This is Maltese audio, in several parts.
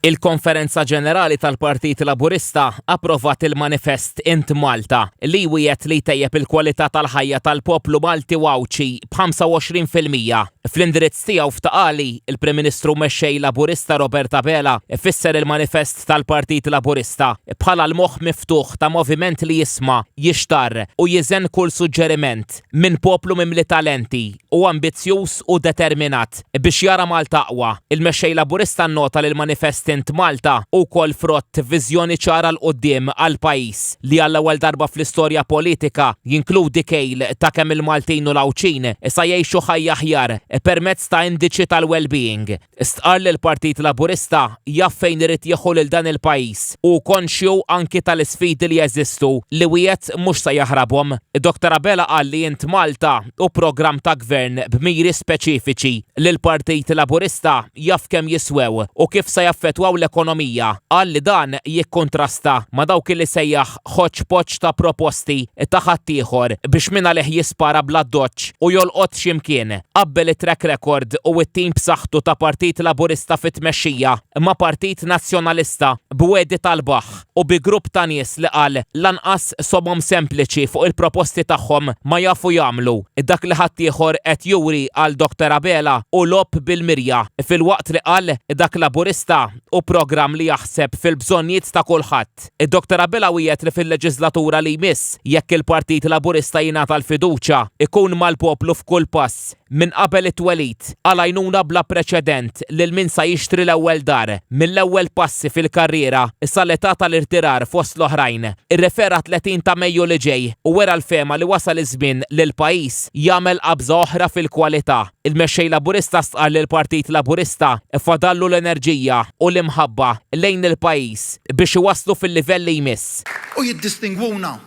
Il-Konferenza Ġenerali tal-Partit Laburista approvat il-manifest Int Malta li jwiegħed li jtejjeb il-kwalità tal-ħajja tal-poplu Malti u Għawdxi b'25%. Fl-indirizz tiegħu f'Ta' Qali, il-Prim Ministru u Mexxej Laburista Robert Abela fisser il-manifest tal-Partit Laburista bħala l-moħħ miftuħ ta' moviment li jisma', jixtarr u jiżen kull suġġeriment minn poplu mimli talenti u ambizzjuż u determinat biex jara Malta aqwa. Il-Mexxej Laburista nnota li l-Manifest Int Malta hu wkoll frott viżjoni ċara 'l quddiem għall-pajjiż li għall-ewwel darba fl-istorja politika jinkludi kejl ta' kemm il-Maltin u l-Għawdxin sa jgħixu ħajja aħjar permezz ta' indiċi tal-wellbeing. Stqarr li l-Partit Laburista jaf fejn irid jieħu lil dan il-pajjiż u hu konxju anki tal-isfidi li jeżistu li wiegħed mhux se jaħrabhom. Dottor Abela qal li Int Malta hu programm ta' Gvern b'miri speċifiċi li l-Partit Laburista jaf kemm jiswew u kif se jaffettwaw l-ekonomija. Qal li dan jikkuntrasta ma' dawk li sejjaħ ħoċ poċ ta' proposti ta' ħaddieħor biex mingħalih jispara bl-addoċċ u jolqot xi mkien. Qabbel it-track record u t-tim b'saħħtu ta' Partit Laburista fit-tmexxija ma' Partit Nazzjonalista b'wegħdi tal-baħħ u bi grupp ta' nies li qal lanqas somom sempliċi fuq il-proposti tagħhom ma jafu jagħmlu. Dak li ħaddieħor qed juri qal Dr Abela hu logħob bil-mirja filwaqt li qal dak Laburista hu programm li jaħseb fil-bżonnijiet ta' kulħadd. Id-Dr Abela wiegħed li fil-leġiżlatura li jmiss, jekk il-Partit Laburista jingħata l-fiduċja, ikun mal-poplu f'kull pass, minn qabel it-twelid, għal għajnuna bla preċedent lil min sa jixtri l-ewwel dar, mill-ewwel passi fil-karriera sal-età tal-irtirar fost l-oħrajn. Irrefera għat-30 ta' Mejju li ġej u wera l-fehma li wasal iż-żmien li l-pajjiż jagħmel qabża oħra fil-kwalità. Il-Mexxej Laburista stqarr li l-Partit Laburista fadallu l-enerġija u l-imħabba lejn il-pajjiż biex iwasslu fil-livell li jmiss. U jiddistingwuna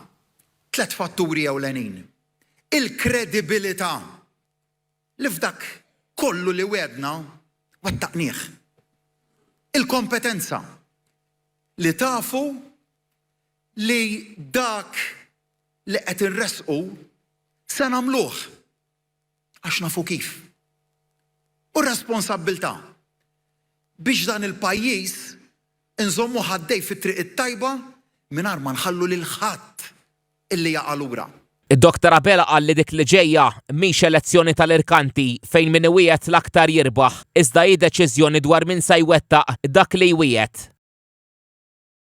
tlett fatturi ewlenin, il-kredibilità, li f'dak kollu li wegħdna wettaqnieh, il-kompetenza, li tafu li dak li qed inressqu se nagħmluh, għax nafu kif. U r-responsabbiltà biex dan il-pajjiż inżommuh għaddej fit-triq it-tajba mingħajr ma nħallu lil ħadd illi jaqa' lura. Dr Abela qal li dik li ġejja mhix elezzjoni tal-irkanti fejn min iwiegħed l-aktar jirbaħ, iżda hi deċiżjoni dwar min se jwettaq dak li jwiegħed.